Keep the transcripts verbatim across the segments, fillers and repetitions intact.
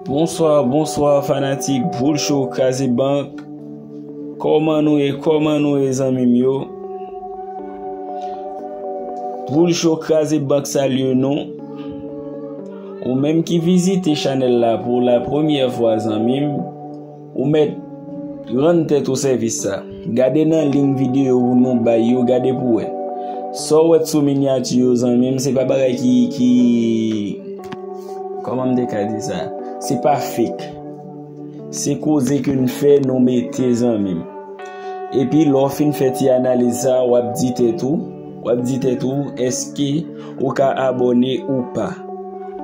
Bonswa, bonswa fanatik Boul Show Kraze Bank. Kòman nou ye? Kòman nou ye, zanmi m yo? Boul Show Kraze Bank salye nou. Ou menm ki vizite chanèl la pou la premyè fwa, zanmi m, ou mèt rann tèt ou sèvis sa. Gade nan link videyo nou bay yo, gade pou wè. Sa w wè sou minyati yo, zanmi m, se pa bagay ki, ki, kòman m te ka di sa? Se pa fake. Se koze ke n fè, nou mete, zanmi m. Epi lè w fin fè ti analiz sa, w ap di tèt ou, w ap di tèt ou, èske ou ka abòne ou pa?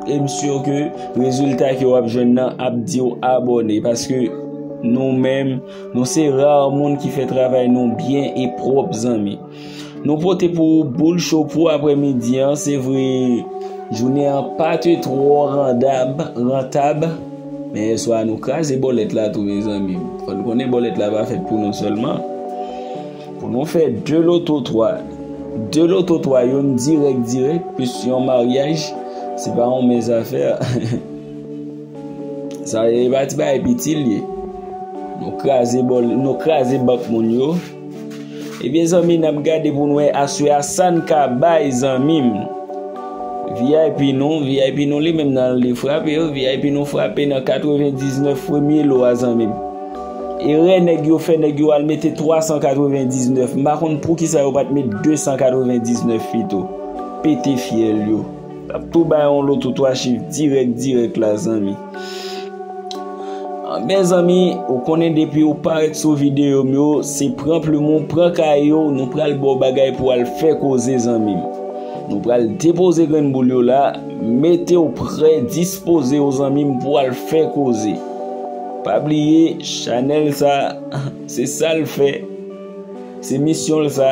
E m si ke rezilta ke w ap jwenn nan ap di w abòne, paske nou menm, nou se ra moun ki fè travay nou byen e pwòp, zanmi. Nou pote pou ou Boul Show pou aprèmidi an. Se vre, jounen an pa te twò randab, rantab, men yèswa nou kraze bòlèt la tou, mezanmi. Fò n konnen bòlèt la pa fèt pou nou sèlman. Pou nou fè de loto twa. De loto twa, youn dirèk, dirèk, plis yon maryaj, se pa yon mens afè. Sa e pa ti bagay piti l ye. Nou kraze bòl, nou kraze bank moun yo. Ebyen, zanmi, n ap gade pou n wè aswè a sa n ka bay, zanmi m. V I P nou, V I P nou li menm nan li frape yo. V I P nou frape nan katrevendiznèf premye lo a, zanmi m. Erè nèg yo fè, nèg yo al mete twa san katrevendiznèf. M pa konn poukisa yo pa t met de san katrevendiznèf pito. Pete fyèl yo. N ap tou bay yon loto twa chif dirèk, dirèk la, zanmi. Mezanmi, ou konnen depi ou parèt sou videyo m yo, se pran plim ou, pran kaye w, nou pral ba w bagay pou w al fè koze, zanmi m. Nou pral depoze grenn boul yo la, mete w prè, dispoze w, zanmi m, pou w al fè koze. Pa bliye, chanèl sa, se sa l fè. Se misyon l sa.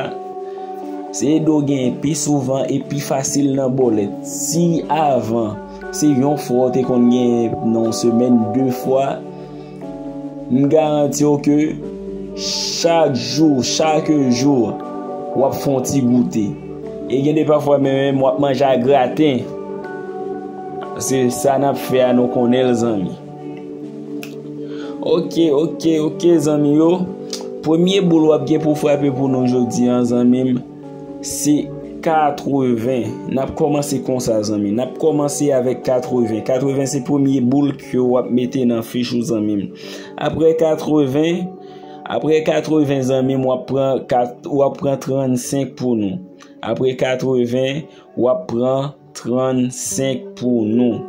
Se ede w genyen pi souvan e pi fasil nan bòlèt. Si avan, se yon fwa w te konn genyen nan yon semèn, de fwa, m garanti w ke chak jou, chak jou, w ap fè yon ti goute. E gen de pafwa menm, menm w ap manje a graten. Se sa n ap fè a, nou konnen l, zanmi. Ok, ok, ok, zanmi yo. Premye boul w ap gen pou frape pou nou jodi a, zanmi m, se katreven. N ap kòmanse konsa, zanmi. N ap kòmanse avèk katreven. Katreven se premye boul ke w ap mete nan fich ou, zanmi m. Apre katreven, apre katreven, zanmi m, w ap pran kat, w ap pran trannsenk pou nou. Apre katreven, w ap pran trannsenk pou nou.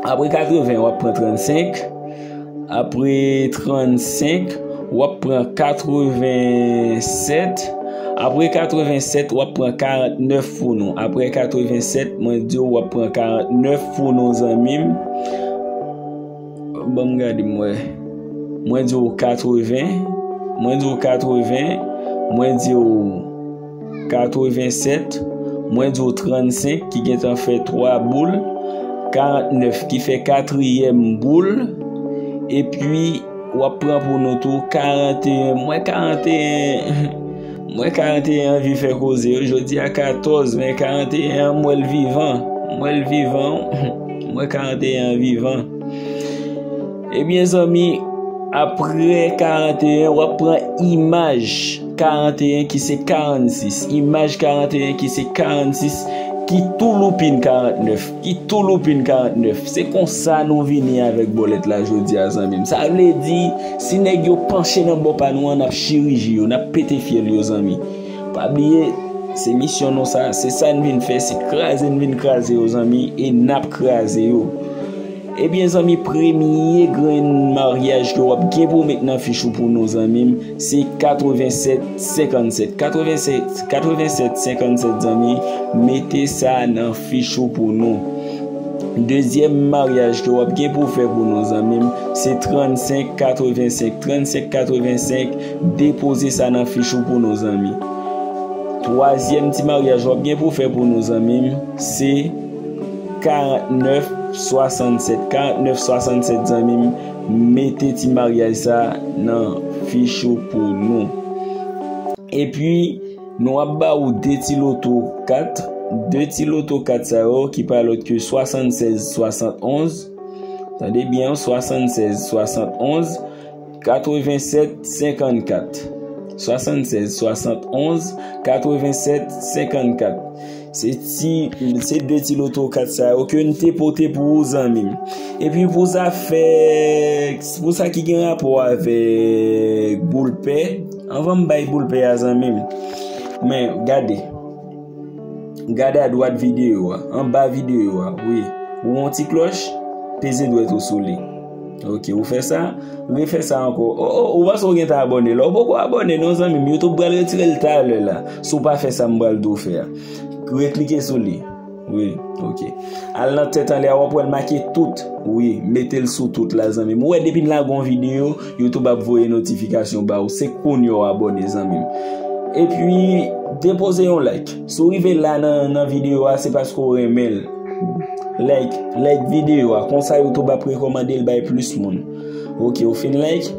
Apre katreven, w ap pran trannsenk. Apre trannsenk, w ap pran katrevensèt. Apre katrevensèt, w ap pran karantnèf pou nou. Apre katrevensèt, mwen di w, w ap pran karantnèf pou nou, zanmi m. Ban m gade m wè. Mwen di w katreven. Mwen di w katreven. Mwen di w katrevensèt. Mwen di w trannsenk ki gentan fè twa boul. Karantnèf ki fè katriyèm boul. Epi, w ap pran pou nou tou karanteyen. Mwen karanteyen. Mwen karanteyen anvi fè koze. Jodi a katòz, men karanteyen an, m wè l vivan. M wè l vivan. Mwen karanteyen an vivan. Ebyen, zanmi, apre karanteyen, w ap pran imaj karanteyen ki se karannsis. Imaj karanteyen ki se karannsis, ki tou loupin karantnèf. Ki tou loupin karantnèf. Se konsa nou vini avèk bòlèt la jodi a, zanmi m. Sa vle di, si nèg yo panche nan bò pa nou an, n ap chiriji yo, n ap pete fyèl yo, zanmi. Pa bliye, se misyon nou sa, se sa n vin fè, se kraze n vin kraze yo, zanmi, e n ap kraze yo. Ebyen, zanmi, premye grenn maryaj ke w ap gen pou w met nan fich ou pou nou, zanmi m, se katrevensèt senkannsèt. Katrevensèt, katrevensèt senkannsèt, zanmi, mete sa nan fich ou pou nou. Dezyèm maryaj ke w ap gen pou w fè pou nou, zanmi m, se trannsenk katrevensenk. Trannsenk katrevensenk, depoze sa nan fich ou pou nou, zanmi. Twazyèm ti maryaj w ap gen pou w fè pou nou, zanmi m, se karantnèf swasannsèt. Karantnèf swasannsèt, zanmi m, mete ti maryaj sa nan fich ou pou nou. Epi, nou ap ba ou de ti loto kat. De ti loto kat sa yo ki pa lòt ke swasannsèz swasannonz. Tande byen, swasannsèz swasannonz katrevennsèt senkannkat. Swasannsèz swasannonz katrevennsèt senkannkat. Se ti, se de ti loto kat sa yo ke n te pote pou ou, zanmi m. Epi pou zafè, pou sa ki gen rapò avèk boul pè, anvan m bay boul pè a, zanmi m. Men, gade. Gade adwat videyo a, anba videyo a, wi. Ou wè yon ti klòch, peze dwèt ou sou li. Ok, ou fè sa, refè sa ankò. O, o, ou panse ou gentan abòne la? Ou poko abòne non, zanmi m. YouTube pral retire l talè la. Si w pa fè sa m pral di w fè a. Reklike sou li. Wi, ok. Al nan tèt anlè a, w ap wè l make tout. Wi, mete l sou tout la, zanmi m. Ou wè, depi n lage yon videyo, YouTube ap voye notifikasyon ba ou. Se kounye a w abòne, zanmi m. Epi, depoze yon like. Si w rive la nan, nan videyo a, se paske w renmen l. Like, like videyo a. Konsa, YouTube ap rekòmande l bay plis moun. Ok, ou fin like.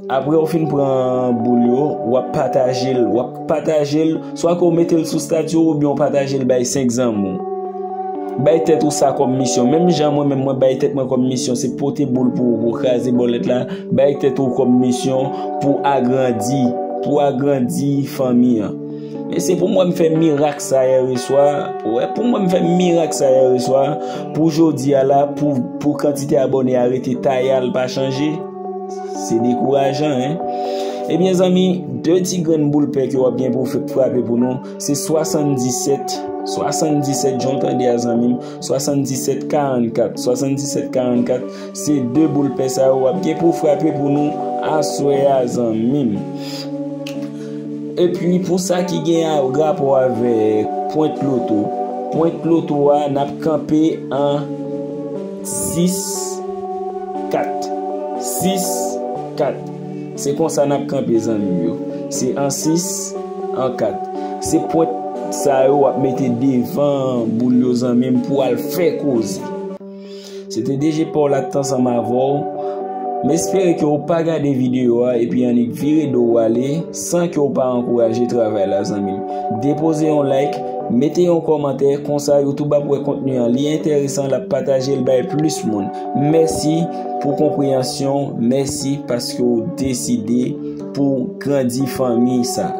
Apre ou fin pran boul yo, w ap pataje l, w ap pataje l, swa ke w mete l sou stati w oubyen w pataje l bay senk zanmi w. Bay tèt ou sa kòm misyon. Menm jan mwen menm mwen bay tèt mwen kòm misyon, se pote boul pou ou, pou kraze bòlèt la, bay tèt ou kòm misyon pou agrandi, pou agrandi fanmi an. Men se pou mwen m fè mirak sa yè swa, wè, pou mwen m fè mirak sa yè swa, pou jodi a la, pou, pou kantite abòne a rete tayal pa chanje. Se dekourajan, en. Ebyen, zanmi, de ti grenn boul pè ke w ap gen pou w fè frape pou nou, se swasanndisèt, swasanndisèt, jan w tande a, zanmi m, swasanndisèt karannkat, swasanndisèt karannkat, se de boul pè sa yo w ap gen pou w frape pou nou aswè a, zanmi m. Epi, pou sa ki gen a, rapò avèk pwent loto, pwent loto a, n ap kanpe an sis kat. Sis kat. Se konsa n ap kanpe, zanmi m yo. Se an sis, an kat. Se pwent sa yo w ap mete devan boul yo, zanmi m, pou al fè koze. Se te D J Paul ak t ansanm avè w. M espere ke w pa gade videyo a epi annik vire do w ale san ke w pa ankouraje travay la, zanmi m. Depoze yon like, mete yon kòmantè, konsa YouTube ap wè kontni an, li enteresan, l ap pataje l bay plis moun. Mèsi pou konpreyansyon, mèsi paske w deside pou grandi fanmi sa.